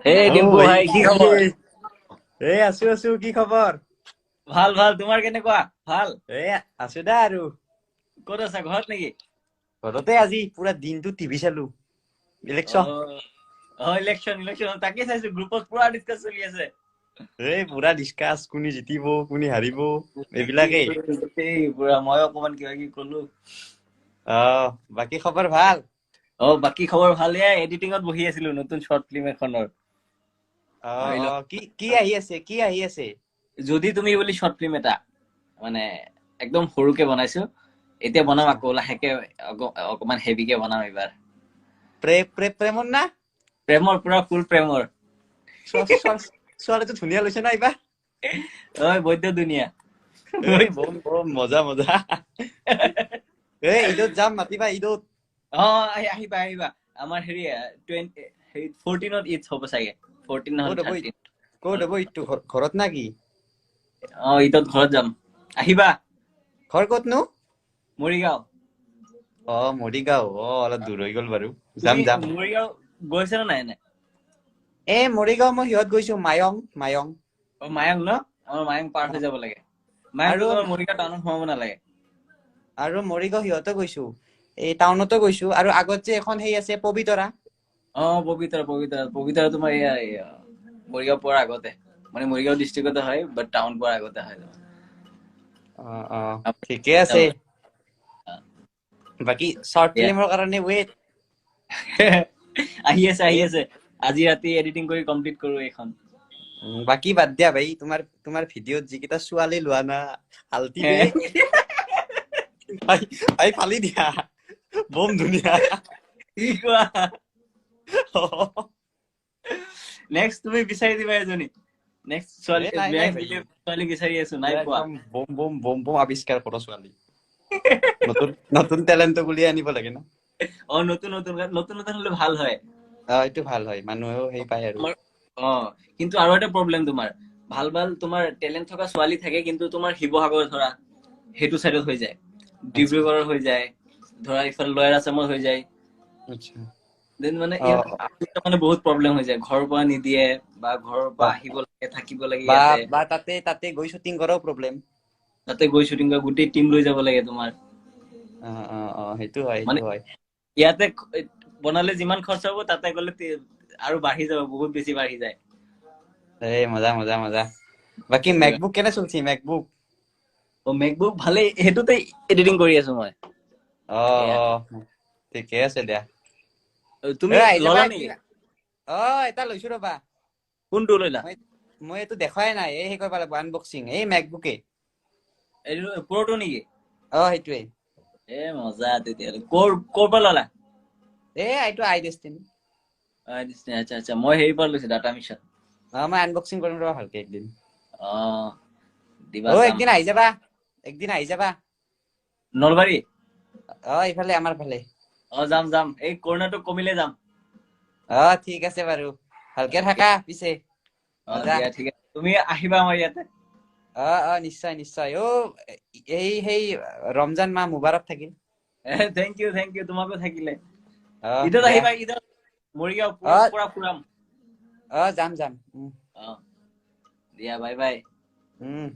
হে ডিম্পু ভাই, কি খবৰ? এ আছো আছো, কি খবৰ? ভাল ভাল, তোমাৰ কেনেকুৱা? ভাল। এ আছো দা আৰু। ক'ত আছা, ঘৰত নেকি? ঘৰতে। আজি পুৰা দিনটো টিভি চালো, ইলেকশ্যন। অ, ইলেকশ্যন ইলেকশ্যন, তাকে চাইছো, গ্ৰুপত পুৰা ডিছকাছ চলি আছে। এই পুৰা ডিছকাছ, কোনে জিতিব কোনে হাৰিব এইবিলাকেই। গোটেই পুৰা মই অকমান কিবা কিবি কলো। অ, বাকী খবৰ ভাল? অ, বাকী খবৰ ভাল। এয়া এডিটিঙত বহি আছিলো নতুন শ্বৰ্ট ফিল্ম এখনৰ। অ। ভাবি অ, কি কি আহি আছে, কি আহি আছে? যদি তুমি বুলি শ্বৰ্ট ফিল্ম এটা মানে একদম সৰুকে বনাইছো, এতিয়া বনাম আকৌ লাহেকে অকমান হেভিকে বনাম এইবাৰ। প্ৰেমৰ না? প্ৰেমৰ, পুৰা ফুল প্ৰেমৰ। ছোৱালীটো ধুনীয়া লৈছে না এইবাৰ? ঐ, বৈদ্য ধুনীয়া। এই বম বম, মজা মজা। এই ঈদত যাম, মাতিবা ঈদত। অ, আহিবা আহিবা। আমাৰ হেৰি 20 হেৰি 14ত ঈদ হ'ব চাগে, 14 নহ'লে ক'ত হ'ব? 13। ক'ত হ'ব ঈদটো, ঘৰত না কি? অ, ঈদত ঘৰত যাম, আহিবা। ঘৰ ক'তনো? মৰিগাঁও। অ, মৰিগাঁও। অ, অলপ দূৰ হৈ গ'ল বাৰু, যাম। তুমি যাম। মৰিগাঁও গৈছা নে নাই এনে? এ মৰিগাঁও মই সিহঁত গৈছো, মায়ং মায়ং। অ, মায়ং ন? আমাৰ মায়ং পাৰ হৈ যাব লাগে। মায়ংটো আৰু তোমাৰ মৰিগাঁও টাউনত সোমাব নালাগে। আৰু মৰিগাঁও সিহঁতো গৈছো, এই টাউনতো গৈছো। আৰু আগত যে এখন সেই আছে, পবিতৰা। অ, পবিতৰা পবিতৰা পবিতৰা, তোমাৰ এয়া মৰিগাঁও পোৱাৰ আগতে, মানে মৰিগাঁও ডিষ্ট্ৰিক্টতে হয়, বাট টাউন পোৱাৰ আগতে হয় তোমাৰ। অ অ, ঠিকে আছে। বাকী শ্বৰ্ট ফিল্মৰ কাৰণে ৱেইট। আহি আছে, আহি আছে। আজি ৰাতি এডিটিং কৰি কমপ্লিট কৰো এইখন। বাকী বাদ দিয়া ভাই, তোমাৰ তোমাৰ ভিডিঅ'ত যিকেইটা ছোৱালী লোৱা না, আল্টিমেট ভাই। ভাই, ফালি দিয়া, বম ধুনীয়া। কি কোৱা? নেক্সট তুমি বিচাৰি দিবা এজনী, নেক্সট ছোৱালী। এ নাই নাই ভাই। ছোৱালী বিচাৰি আছো, নাই পোৱা। একদম বম বম বম বম আৱিষ্কাৰ কৰা ছোৱালী, নতুন নতুন টেলেণ্ট উলিয়াই আনিব লাগে ন। অ, নতুন নতুন নতুন নতুন হলে ভাল হয়। অ, এইটো ভাল হয়, মানুহেও সেই পায় আৰু। অ, কিন্তু আৰু এটা প্ৰব্লেম, তোমাৰ ভাল ভাল তোমাৰ টেলেণ্ট থকা ছোৱালী থাকে, কিন্তু তোমাৰ শিৱসাগৰ ধৰা সেইটো চাইডত হৈ যায়, ডিব্ৰুগড়ৰ হৈ যায়, ধৰা ইফালে লয়াৰ আছামত হৈ যায়। Then মানে ইয়াত মানে বহুত প্ৰব্লেম হৈ যায়, ঘৰৰ পৰা নিদিয়ে বা ঘৰৰ পৰা আহিব লাগে, থাকিব লাগে বা ইয়াতে। বা তাতে তাতে গৈ শ্বুটিং কৰাও প্ৰব্লেম। তাতে গৈ শ্বুটিং কৰা, গোটেই টিম লৈ যাব লাগে তোমাৰ। অ অ অ সেইটো হয়। মানে সেইটো হয়। ইয়াতে বনালে যিমান খৰচা হ'ব, তাতে গ'লে আৰু বাঢ়ি যাব, বহুত বেছি বাঢ়ি যায়। এই মজা মজা মজা। বাকী মেকবুক কেনে চলছি, মেকবুক? অ, মেকবুক ভালেই, সেইটোতে এডিটিং কৰি আছো মই। অ অ, ঠিকে আছে দিয়া। তুমি এ, আহি যাবা ললা নেকি? একদিন। অ, এটা লৈছো ৰবা। কোনটো লৈলা? মই এইটো দেখুৱাই নাই, এই সেই কৰিব লাগিব আনবক্সিং, এই মেকবুকে। এইটো প্ৰ'টো নেকি? অ, সেইটোৱে। এ মজা তেতিয়াহ'লে। ক'ৰ ক'ৰ পৰা ললা? এ এইটো আই ডেষ্টিনি। আচ্ছা আচ্ছা, মই হেৰিৰ পৰা লৈছো, ডাটা মিছন। অ, মই আনবক্সিং কৰিম ৰবা ভালকে একদিন। অ, দিবা, অ। চাম। একদিন আহি যাবা, একদিন আহি যাবা। নলবাৰী? অ, এইফালে আমাৰ ফালে। অ, যাম যাম, এই কৰোণাটো কমিলে যাম। অ, ঠিক আছে বাৰু, ভালকে থাকা পিছে। অ। মজা। দিয়া, ঠিক আছে, তুমি আহিবা আমাৰ ইয়াতে। অ অ, নিশ্চয় নিশ্চয়। অ, এই সেই ৰমজান মাহ মুবাৰক থাকিল। Thank U, thank U, তোমাকো থাকিলে। অ। ঈদত দিয়া। আহিবা, ঈদত মৰিগাঁও পুৰা পুৰা ফুৰাম। অ, যাম যাম। অ, দিয়া, বাই বাই। উম।